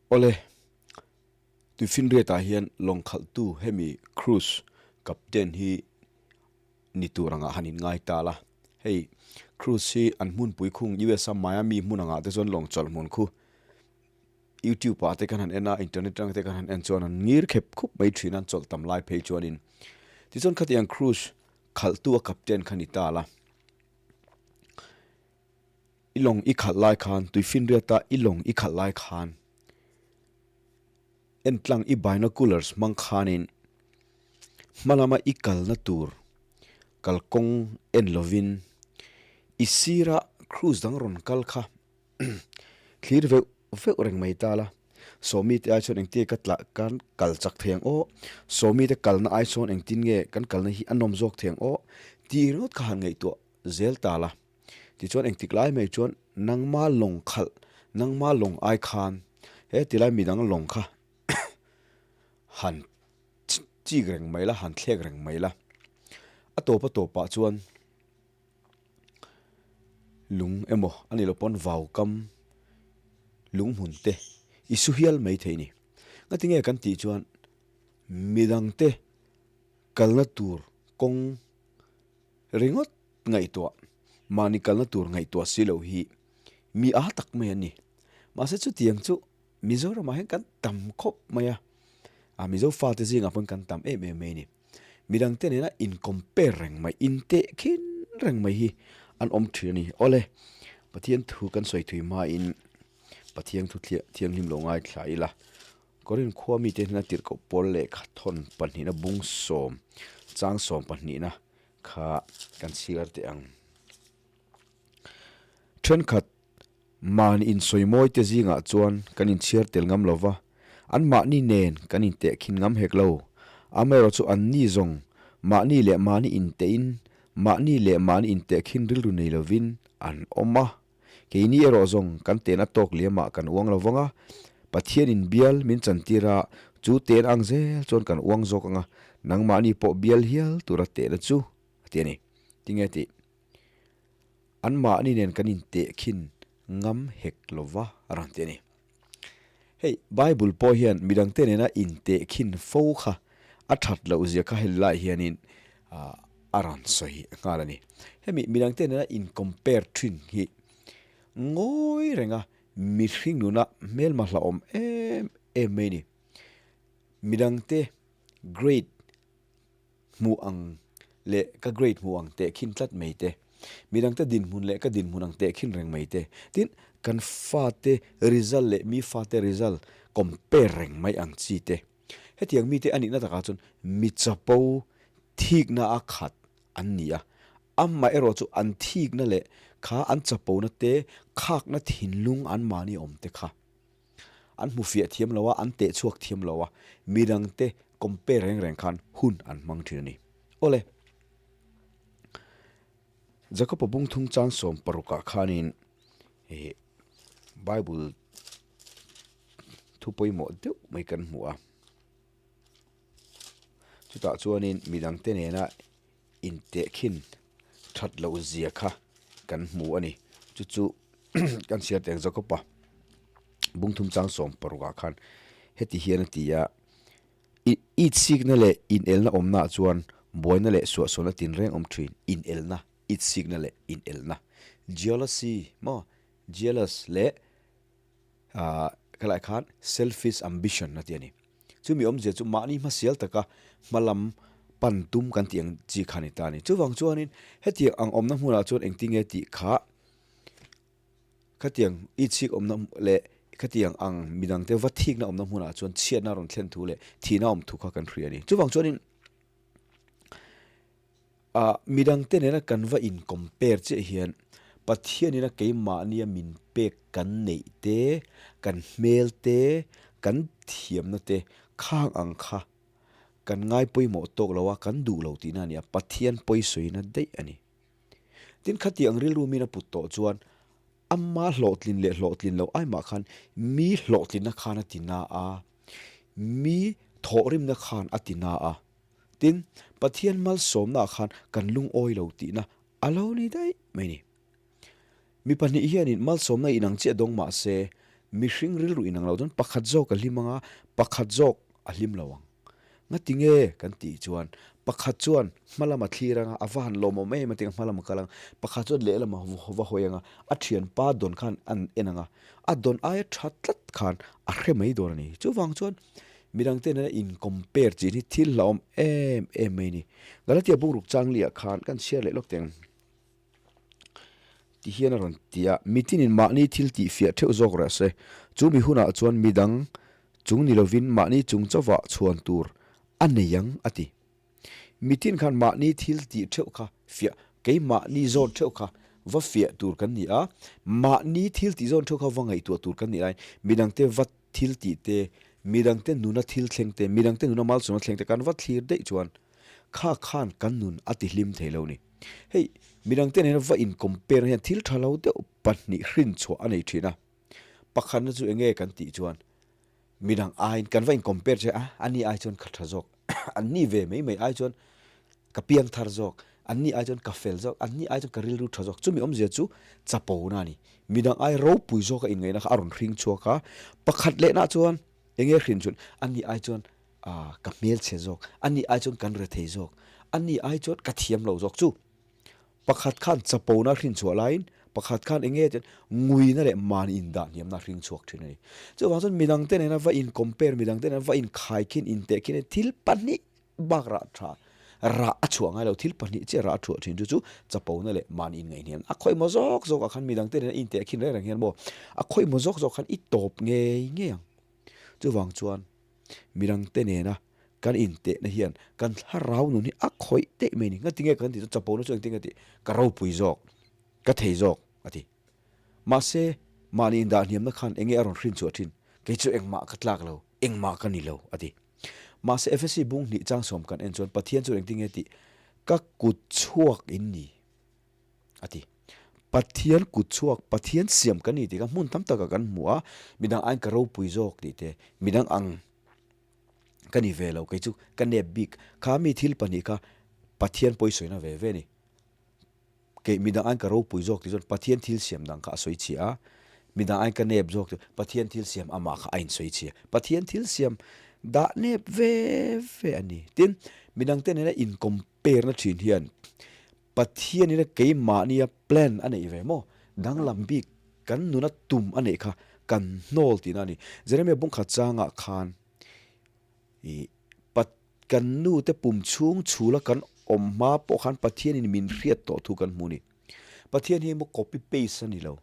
Awle, tuifinriatah hian lawng khalhtu hemi cruise captain hi ni tur angah han inngai ta la. Hei cruise hi an hmunpui khung US a Miami hmun angah te chuan lawng chawlh hmun khu YouTube ah te khan han en a, internet atang te khan han en chuan an ngir khep khup mai thin a, an chawlh tam lai phei chuanin. Tichuan khatiang cruise khalhtu a captain kha ni ta la. I lawng i khalh lai khan, tuifinriata i lawng i khalh lai khan entlang i binoculars hmang khanin hma lama i kalna tur kalkawng en lovin i sira cruise dang rawn kal kha thlir veuh veuh reng mai ta la. Sawmi te ai chuan engtin nge ka tlah kan kal chak thei ang aw, Sawmi te kalna ai chuan engtin nge kan kalna hi a nawm zawk thei ang aw tih ringawt kha han ngaihtuah zel ta la. Tichuan engtik lai mai chuan nangma lawng khalh, nangma lawng ai khan he tilai midang lawng kha han chik reng mai la, han thlek reng mai la. A tawp a tawpah chuan lung emaw a nih loh pawn vau kam lung hmun te i su hial mai thei a ni. Ngatinge kan tih chuan midangte kalna tur kawng ringawt ngaihtuah, mahni kalna tur ngaihtuah si lo hi mi a tak mai an ni. Mahse chutiang chu Mizoramah hian kan tam khawp mai a, a Mizo fate zingah pawhin kan tam em em mai a ni. Midangte nena in compare reng mai, in teh khin reng mai hi an awm thin a ni. Awle, Pathian thu kan sawi thui hmain Pathian thu thianghlim lo ngaithla ila, Korin khua mite hnena tirhkoh pawl lehkha thawn pahnihna bung sawm, chang sawm pahnihna kha kan chhiar teh ang. Thenkhat mahni insawimawi te zingah chuan kan inchhiar tel ngam lo va, anmahni nen kan intehkhin ngam hek lo. Amaherawhchu anni zawng mahni leh mahni intehin, mahni leh mahni intehkhin rilru nei lovin an awm a. Keini erawh zawng kan tehna tawk liamah kan uang lo vang a, Pathianin bial min chantir a, chu tehna ang zel chuan kan uang zawk ang a, nangmahni pawh bial hial tura tehna chu a ti a ni. Tinge tih? Anmahni nen kan intehkhin ngam hek lo va a rawn ti a ni. Hei, Bible pawh hian midangte nena intehkhin fo kha a that loh zia kha heli lai hianin a rawn sawi nghal a ni. Hemi midangte nena in compare thin hi ngawi renga mihring nuna hmelma hlauhawm em em mai a ni. Midangte grade hmuh ang leh ka grade hmuh ang teh khin tlat mai te, midangte dinhmun leh ka dinhmun ang teh khin reng mai te, tin kan fate result leh mi fate result compare reng mai ang chi te. Hetiang mite a nihna takah chuan mi chapo thikna a khat an ni a, amaherawh chu an thikna leh kha an chapona te khakna thinlung anmahni awm te kha An hmu fiah thiam lo a, an teh chhuak thiam lo a, midangte compare reng reng khan hun an hmang thin a ni. Awle, Jakob-a bungthung chang 16 ah khanin ih Bible thu pawimawh deuh mai kan hmu a. Chutah chuanin midangte nena intehkhin that loh zia kha kan hmu a ni. Chu chu kan chhiar teng Jakob-a bungthum chang 16 ah khan heti hian a ti a, I itsikna leh inelna awmnaah chuan buaina leh suahsualna tinreng awm thin. Inelna, itsikna leh inelna. Jealousy maw? Jealous leh ah khalai khan selfish ambition a ti a ni. Chumi awmzia chu mahni hmasial taka hmalam pan tum kan tih ang chi kha a ni ta a ni. Chuvang chuanin hetiang ang awmna hmunah chuan engtinge tih kha khatiang i chhik awmna leh khatiang ang midangte va thikna awmna hmunah chuan chhiatna rawn thlen thu leh thihna awm thu kha kan hria a ni. Chuvang chuanin ah midangte nena kan va in compare chiah hian Pathianina keimahnia min pek kan neih te, kan hmel te, kan thiamna te khang ang kha kan ngai pawimawh tawk lo a, kan duh lo tihna a ni a, Pathian pawisawina daih a ni. Tin, khatiang rilru min a put tawh chuan ama hlawhtlin leh hlawhtlin loh aimah khan mi hlawhtlinna khan a ti na a, mi thawhrimna khan a ti na a. Tin, Pathian malsawmnaah khan kan lungawi lo tihna a lo ni daih mai ni. Mi pahnih hianin malsawmna inang chiah dawng mah se, Mihring rilru inang lo chuan pakhat zawk a hlim ang a, pakhat zawk a hlim lo ang. Ngati nge kan tih chuan pakhat chuan hma lama thlir ang a, a va han lawmawm em a ti ang, hma lama kal ang. Pakhat chuan lehlam a va hawi ang a, a thianpa dawn khan an en ang a, a dawn aia tha tlat khan a hre mai dawn a ni. Chuvang chuan midang te nena in compare chin hi thil hlauhawm em em mai a ni. Galatia bungruk changli ah khan kan chhiar leh lawk teh ang. Ti hian a rawn ti a, Mitinin mahni thil tih fiah theuh zawk reh se, chu mi hunah chuan midang chung ni lovin mahni chung chauhah chhuan tur a nei ang, a ti. Mitin khan mahni thil tih theuh kha fiah, keimahni zawn theuh kha va fiah tur kan ni a, mahni thil tih zawn theuh kha va ngaihtuah tur kan nih laiin midangte va thil tih te, midangte nuna thil thleng te, midangte nuna malsawmna thleng te kan va thlir daih chuan kha khan kan nun a ti hlim thei lo ni. Hei, midangte nena va in compare hian thil tha lo deuh pahnih hrin chhuah a nei thin a. Pakhatna chu enge kan tih chuan midang aiin kan va in compare che a, ani ai chuan ka tha zawk, an ni ve mai mai ai chuan ka piang thar zawk, an ni ai chuan ka fel zawk, an ni ai chuan ka rilru tha zawk. Chumi awmzia chu chapona a ni. Midang ai ropui zawka inngaihna kha a rawn hring chhuak a. Pakhat lehna chuan enge hrin chuan ani ai chuan Ah, ka hmelchhe zawk, ani ai chuan kan rethei zawk, ani ai chuan ka thiam lo zawk chu. Pakhat khan chapona hrin chhuah laiin pakhat khan eng nge nguina leh mahni indah hniamna a hring chhuak thin a ni. Chuvang chuan midangte nena va in compare, midangte nena va in khaikhin, intehkhin thil pahnih bak rah tha, rah a chhuah ngai lo, thil pahnih chiah rah a chhuah thin chu chu chapona leh mahni inngaihhniamna. A khawihmaw zawk zawkah khan midangte nena intehkhin reng reng hian maw, a khawihmaw zawk zawk khan i tawp ngei ngei ang. Chuvang chuan Midangte nena kan intehna hian kan thlarau nun hi a khawih daih mai a ni. Ngatinge kan tih chu chapona chu engtin nge tih ka ropui zawk, ka thei zawk a ti. Mahse, mahni indah hniamna khan enge a rawn hrin chhuah thin? Kei chu engmah ka tlak lo, engmah ka ni lo a ti. Mahse, Efesi bung hnih changsawm kan en chuan Pathian chu engtin nge tih ka kut chhuak in ni. A ti. Pathian kut chhuak, Pathian siam kan ni tih kha hmun tam takah kan hmu a, midang aiin ka ropui zawk tih te, midang ang ka ni ve lo, kei chu ka nep bik, kha mi thil pahnih kha Pathian pawisawina ve ve a ni. Kei midang aiin ka ropui zawk tih chuan Pathian thil siam dang kha a sawi chhia a, midang aiin ka nep zawk tih Pathian thil siam amah kha a insawi chhia. Pathian thil siam dah nep ve ve a ni. Tin, midangte nena in compare na thin hian Pathianin a keimahnia plan a neih ve maw? Danglam bik kan nuna tum a neih kha kan hnawl tihna a ni. Jeremia bungkhat changah khan i Pat kan nute pum chhung chhula kan awm hma pawh khan Pathianin min hriat tawh thu kan hmu a ni. Pathian hi maw copy paste a ni lo.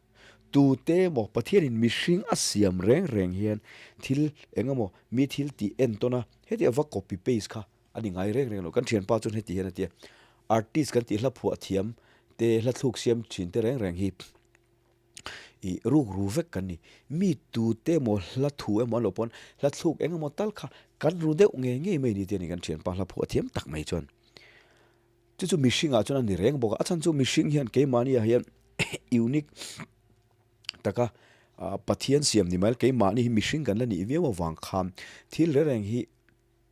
Tute maw Pathianin mihring a siam reng reng hian thil eng emaw mi thil tih entawn a hetiang va copy paste kha A ni ngai reng reng lo. Kan thianpa chuan heti hian a ti a, Artist kan tih hla phuah thiam te, hla thluk siam thin te reng reng hi i ruk ru vek kan ni. Mi tute emaw hla thu emaw an lo pawn hla thluk eng emaw tal kha kan ru deuh ngei ngei mai ni te a ni kan thianpa hla phuah thiam tak mai chuan. Chu chu mihringah chuan a ni reng bawk a, a chhan chu mihring hian keimahniah hian unique taka Pathian siam ni mai keimahni hi mihring kan la nih viau avang khan thil reng reng hi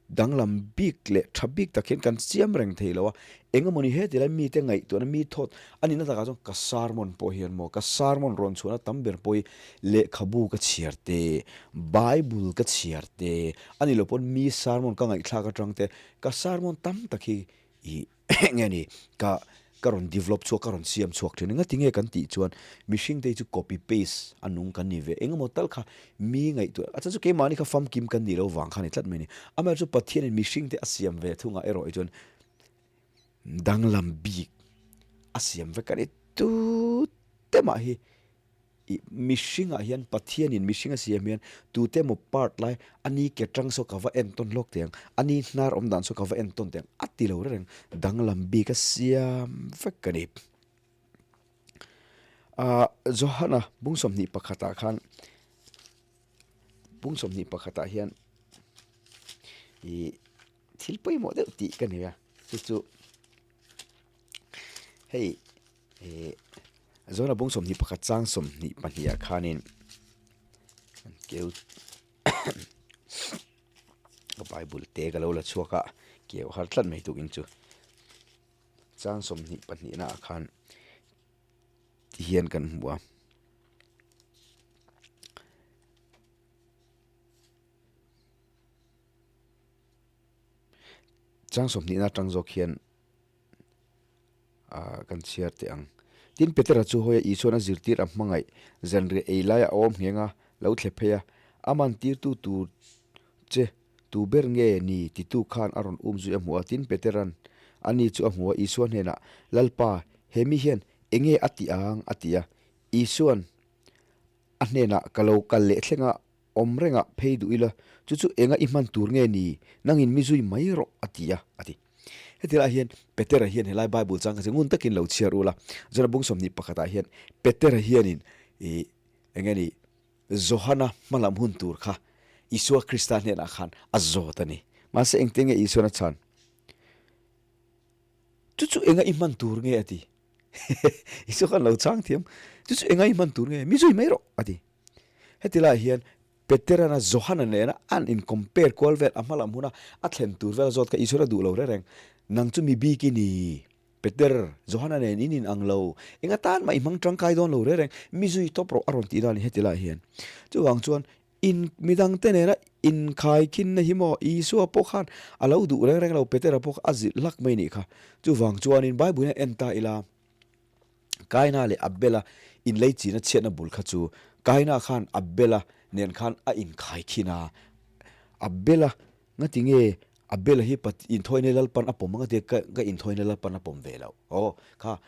Danglam bik leh tha bik tak hian kan siam reng thei lo a, eng emawni heti lai mite ngaihtuahna mi thawt a nihna takah chuan ka sermon pawh hian maw, ka sermon rawn chhuahna tam ber pawh hi lehkhabu ka chhiar te, Bible ka chhiar te, a ni lo pawn mi sermon ka ngaihthlak atang te, ka sermon tam tak hi ih Nge ni, ka ka rawn develop chhuak, ka rawn siam chhuak thin. Engati nge kan tih chuan mihring te hi chu copy paste a nung kan ni ve. Engemaw tal kha mi ngaihtuah, a chhan chu keimahni kha famkim kan nih loh vang kha a ni tlat mai a ni. Amaherawhchu Pathianin mihring te a siam ve thungah erawh hi chuan danglam bik a siam vek a ni. Tute mah hi I mihringah hian Pathianin mihring a siam hian tute emaw part lai a ni ke tang saw ka va entawn hlawk teh ang, a ni hnar awm dan saw ka va entawn teh ang a ti lo reng danglam bik a siam vek a ni. Ah Johana bung 21 ah khan bung 21 ah hian i thil pawimawh deuh tih ka nei a chu chu hei Ih Zawna bung 21 chang 22 ah khanin an keu ka bible te ka lo la chhuak a keu har tlat mai tukin chu chang 22 na ah khan ti hian kan hmu a. Chang sawmhnihna atang zawk hian kan chhiar teh ang. Tin, Petera chu hawi a Isuan a zirtir a hmangaih zanriah ei laia a awm ngheng a, lo thle phei a, a man tirtu tur che tu ber nge ni titu khan a rawn um zui a hmu a. Tin, Petera'n ani chu a hmu a, Isua hnenah, Lalpa, he mi hian enge a tih ang? a ti a. Isuan a hnenah, Ka lo kal leh thleng a, Awm rengah phei duh ila, chu chu enga i hman tur nge ni? Nangin mi zui mai rawh, a ti a, a ti. Heti lai hian Petera hian helai Bible chang kha chu ngun takin lo chhiar ula, Jona bung 21 ah hian Petera hianin ih eng nge ni Johana hmalam hun tur kha Isua Krista hnenah khan a zawt a ni. Mahse engtin nge Isuan a chhan? Chu chu enga i hman tur nge? a ti. Isua khan lo chang thiam, Chu chu enga i hman tur nge? Mi zui mai rawh, a ti. Heti laiah hian Peterana Johana nena an in compare kual vel a hmalam huna a thlen tur vel zawt kha Isua a duh lo reng reng. Nang chu mi bik i ni, Peter, Johana nen in in ang lo, eng atan mah i hmang tangkai dawn lo reng reng, mi zui tawp rawh a rawn tih dan a ni heti laiah hian. Chuvang chuan in midangte nena inkhai khinna hi maw Isua pawh khan a lo duh reng reng lo, Petera pawh kha a zilh hlak mai nih kha. Chuvang chuanin Bible hian en ta ila. Kaina leh Abela inleichina chhiatna bul kha chu Kaina khan Abela nen khan a inkhai khin a, Abela ngati nge Abela hi inthawina Lalpan a pawm a ngati nge ka inthawina Lalpan a pawm ve loh aw kha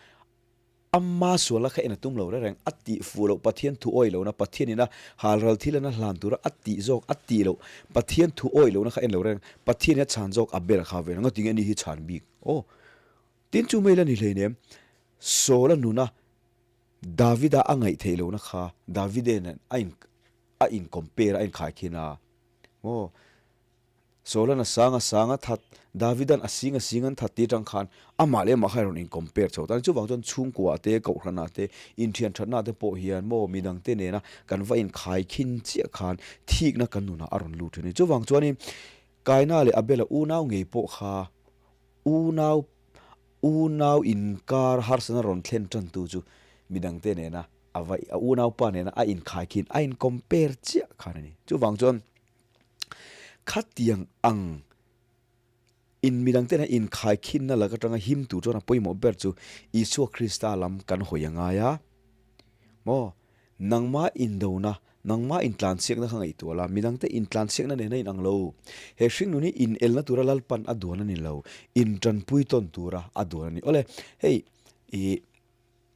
ama sualna kha en a tum lo reng reng a tih fuh loh Pathian thu awih lohna Pathian ina halral thil ana hlan tura a tih zawk a tih loh Pathian thu awih lohna kha en lo reng reng Pathian ina chhan zawk Abela kha ve lo ngati nge ani hi chhan bik aw Tin chu mai la ni hleinem, Saul-a nuna Davida a ngaih theih lohna kha Davide nen a in a in compare a, a inkhai khin a. Maw? Saul-a'n a sang a sang a that, Davida'n a sing a sing an that tih atang khan amah leh amah kha a rawn in compare chho ta a ni. Chuvang chuan chhungkuaah te, kohhranah te, inthian thatnaah te pawh hian maw midangte nena kan va inkhai khin chiah khan thikna kan nunah a rawn lut thin a ni. Chuvang chuanin Kaina leh Abela unau ngei pawh kha Unau unau inkar harsatna rawn thlen tantu chu midangte nena a va a unaupa nena a inkhai khin a in compare chiah khan a ni. Chuvang chuan khatiang ang in midangte nena inkhai khinna lak atanga him tur chuan a pawimawh ber chu Isua Krista lam kan hawi a ngai a. Maw? Nangmah indona, nangmah intlansiakna kha ngaihtuah la, midangte intlansiakna nena inang lo. He hringnun hi inelna tura Lalpan a duan a ni lo, intanpui tawn tura a duan a ni. Awle, hei i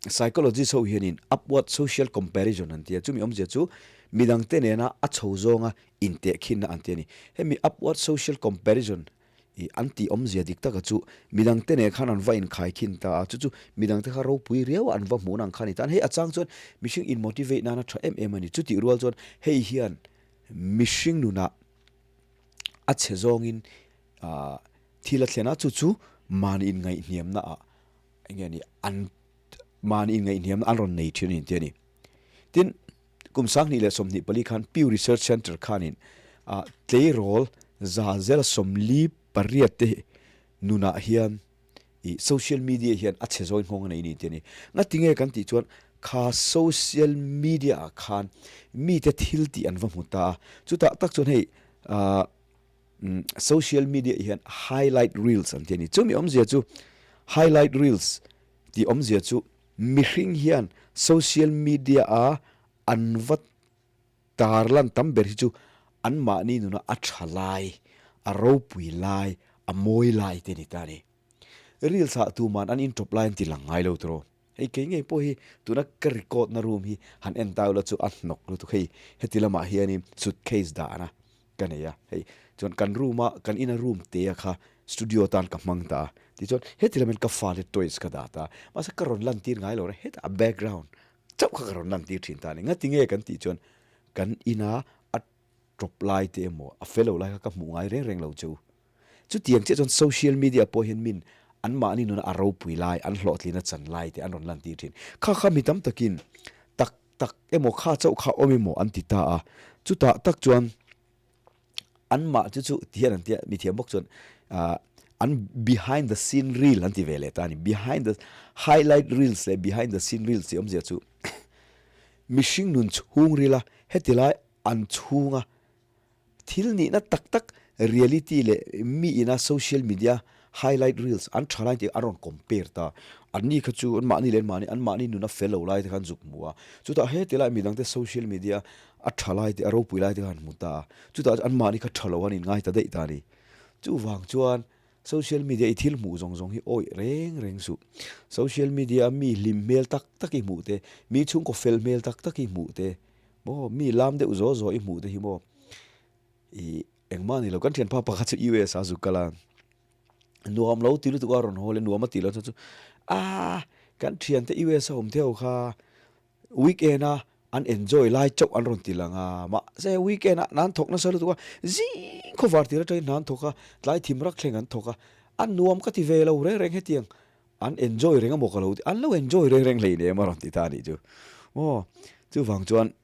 psychologist ho hianin upward social comparison an ti a, chumi awmzia chu midangte nena a chho zawnga intehkhinna an ti a ni. Hemi upward social comparison I an tih awmzia dik taka chu midangte nen khan an va inkhai khin ta a, chu chu midangte kha ropui riau a an va hmuhna ang kha a ni tan. Hei a chang chuan mihring in motivate nana tha em em a ni. Chutih rual chuan hei hian mihring nunah a chhe zawngin ah thil a thlen a, chu chu mahni inngaihhniamna ah eng nge ni an mahni inngaihhniamna an rawn nei thin a ni tih a ni. Tin, Kum 2024 khan Pew Research Center khanin tleirawl 148 te nunah hian ih social media hian a chhe zawi nghawng a nei ni tih a ni. Ngatinge kan tih chuan kha social media ah khan mite thil tih an va hmu ta a, chutah tak chuan hei ah social media hian highlight reels an ti a ni. Chumi awmzia chu highlight reels tih awmzia chu Mihring hian social media a an va tarlan tam ber hi chu anmahni nuna a tha lai, a ropui lai, a mawi lai te ni ta a ni. Reels ah tuman an intawp lai an ti lang ngai lo tawh. Hei kei ngei pawh hi tuna ka record na room hi han en ta ula chu a hnawk lutuk hei heti lamah hianin suitcase dahna ka nei a, hei chuan kan room a kan ina room te a kha studio tan ka hmang ta a, tichuan heti lamin ka fate toys ka dah ta a, mahse ka rawn lan tir ngai lo reng hetah a background chauh kha ka rawn lan tir thin ta a ni, ngati nge kan tih chuan kan ina a tawp lai te emaw a fellow lai kha ka hmuh ngai reng reng lo che u, chutiang chiah chuan social media pawh hian min anmahni nuna a ropui lai an hlawhtlin a chan lai te an rawn lan tir thin, kha kha mi tam takin tak Tak emaw kha chauh kha awm emaw an ti ta a, chutah tak chuan anmah chu chu ti hian an tia mithiam bawk chuan ah an behind the scene reel an ti ve leh ta a ni, behind the highlight reels leh behind the scene reels tih awmzia chu mihring nun chhung rila heti lai an chhunga thil nihna tak tak reality leh mi ina social media. highlight reels an tha lai tih an rawn compare ta. Anni kha chu anmahni leh anmahni, anmahni nuna fel lo lai te kha an zuk hmu a. Chutah heti lai midangte social media a tha lai te, a ropui lai te kha an hmu ta a. Chutah chuan anmahni kha tha lo an inngai ta daih ta a ni. Chuvang chuan social media i thil hmuh zawng zawng hi awih reng reng suh. Social media a mi hlim hmel tak tak i hmuh te, mi chhungkaw fel hmel tak tak i hmuh te, maw mi lam deuh zaw zaw i hmuh te hi maw ih engmah ni lo. Kan thianpa pakhat chu US ah a zuk kal a, nuam lo ti lutuk a rawn haw leh nuam a tih loh chuan chu aaa kan thiante US a awm theuh kha Weekend a an enjoy lai chauh an rawn ti lang a, mahse weekend ah hna an thawk nasa lutuk a, zing khawvar tir atangin hna an thawk a, tlai thim rak thleng an thawk a, a nuam ka ti ve lo reng reng hetiang an enjoy reng amaw ka lo ti, an lo enjoy reng reng hleinem a rawn ti ta a nih chu. Aw chuvang chuan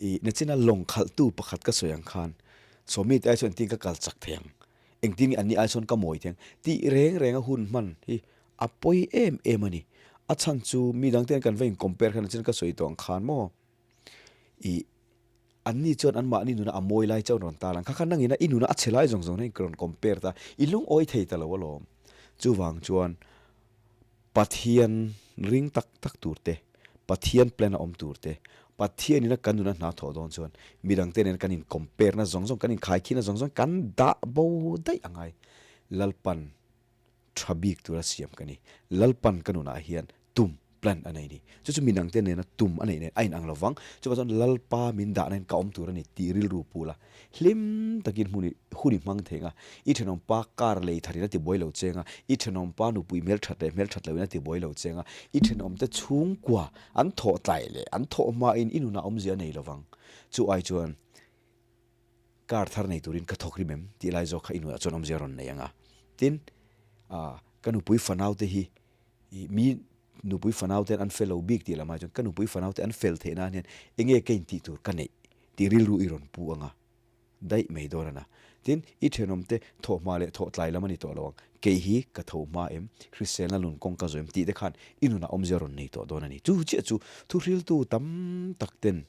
ih nachina lawng khalhtu pakhat ka sawi ang khan sawmi te ai chuan engtin ka kal chak thei ang, engtin nge anni ai chuan ka mawi thei ang tih reng reng a hun hman hi A pawi em em a ni. A chhan chu mi dang ten kan va in compare khan chin ka sawi tawh ang khan maw? Ih, anni chuan anmahni nuna a mawi lai chauh an rawn tar ang. Kha khan nangin a i nuna a chhe lai zawng zawng hian ka rawn compare ta, i lungawi thei ta lo alawm. Chuvang chuan Pathian ring tak tak tur te, Pathian plan a awm tur te, Pathian ina kan nuna hna thawh dawn chuan mi dang te nen kan in compare na zawng zawng, kan in khaikhin na zawng zawng kan dah bo daih a ngai. Lalpan tha bik tura siam ka ni. Lalpan ka nunah hian tum, plan, a nei ni. Chu chu minangte nena tum a neih nen a inang lo vang. Chuvang chuan Lalpa min dahna hian ka awm tur a ni tih rilru pu la. Hlim takin hmun i hun i hmang thei ang a, i thenawmpa car lei tharin a ti buai lo cheng a, i thenawmpa nupui hmelthat leh hmelthat loin a ti buai lo cheng a, i thenawmte chhungkua an thawh tlai leh an thawh hmain i nunah awmzia a nei lo vang. Chu ai chuan. Car thar nei turin ka thawk rim em tih lai zawk kha i nunah chuan awmzia rawn nei ang a. Tin, ah, ka nupui fanau te hi i mi nupui fanau ten an fel lo bik tih lamah chuan ka nupui fanau te an fel theih nan hian enge ka intih tur ka neih tih rilru i rawn pu ang a, daih mai dawn a na. Tin, i thenawm te thawh hma leh thawh tlai lam a ni tawh lo ang, kei hi ka tho hma em, hriselna lun kawng ka zawh em tih te khan i nunah awmzia rawn nei tawh dawn a ni. Chu chiah chu thuhriltu tam tak ten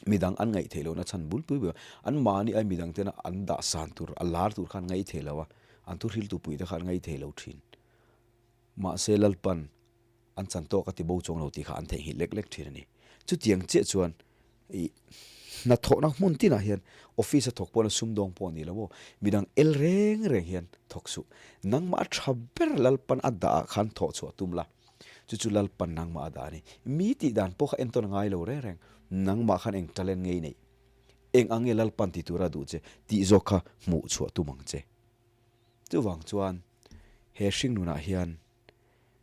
midang an ngaih theih lohna chhan bul pui pui a, an mahni ai midang tena an dah san tur a lar tur khan ngaih theih lo a, an thu hriltu pui te khan ngaih theih lo thin. Mahse Lalpan an chan tawk a ti bo chuang lo tih kha an theihnghilh lek lek thin a ni. Chutiang chiah chuan ih hnathawhna hmun tinah hian office a thawk pawh na sumdawng pawh a ni lo aw, midang el reng reng hian thawk suh. Nangmah a tha ber Lalpan a dah ah khan thawh chhuah tum la. Chu chu Lalpan nangmah a dah a ni. Mi tih dan pawh kha entawn a ngai lo reng reng. Nangmah khan eng talent ngei neih? Eng ang nge Lalpan ti tura duh che? Tih zawk kha hmuh chhuah tum ang che. Chuvang chuan he hring nunah hian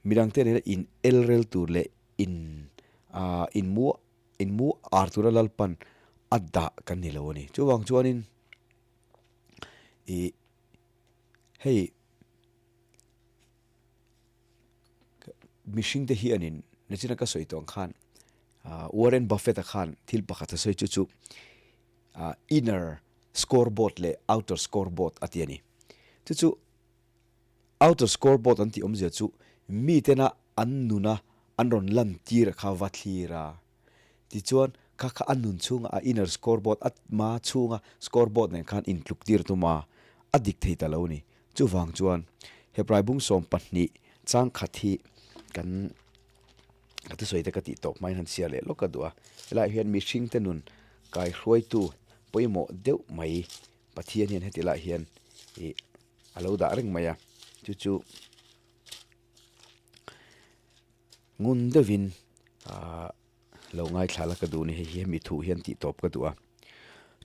midangte nena in el rel tur leh in ah in mu in mu ar tura Lalpan a dah kan ni lo a ni. Chuvang chuanin ih hei. Mihring te hianin nachina ka sawi tawh ang khan Warren Buffett a khan thil pakhat a sawi chu chu inner scoreboard leh outer scoreboard a ti a ni. Chu chu outer scoreboard an tih awmzia chu mitena an nuna an rawn lan tir a kha va thlir a. Tichuan kha kha a nun chhunga a inner scoreboard a hma chhunga scoreboard nen khan intluk tir tum a, a dik thei ta lo a ni. Chuvang chuan Hebrai bung 12 chang khat hi kan ka thusawi te ka tih tawp hmain han chhiar leh lawk ka duh a. Helaiah hian mihringte nun kaihruaitu pawimawh deuh mai Pathian hian heti laiah hian ih a lo dah reng mai a, chu chu ngun deuhin ah Lo ngaithla la ka duh ni, hei hi hemi thu hian tih tawp ka duh a.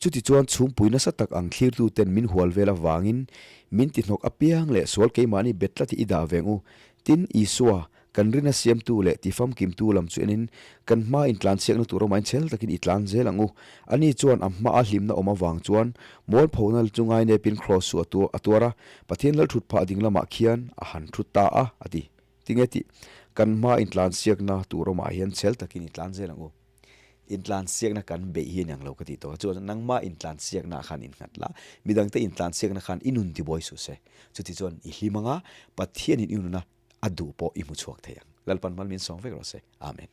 Chuti chuan chhungpui nasa tak ang thlirtu ten min hual vel avangin min ti hnawk apiang leh sual keimahni bet tlat hi i dah veng u. Tin, Isua, kan rina siamtu leh tifamkimtu lam chu enin kan hma intlanchhiakna tur awmah in chhel takin i tlan zel ang u. Ani chuan a hmaa hlimna awm avang chuan mualphona chu ngainepin kraws chu a tuar a, Pathian lalthut phah ding lamah khian a han thut ta a, a ti. Tinge tih kan hma intlansiakna tur awmah hian chhel takin i tlan zel ang u. Intlansiakna kan beih hi a niang lo ka tih tawh a, chuan nangmah intlansiaknaah khan innghat la, midangte intlansiakna khan i nun tibuai suh se. Chuti chuan i hlim anga Pathianin i nuna a duh pawh i hmu chhuak thei ang. Lalpan hmal min sawng vek rawh se. Amen.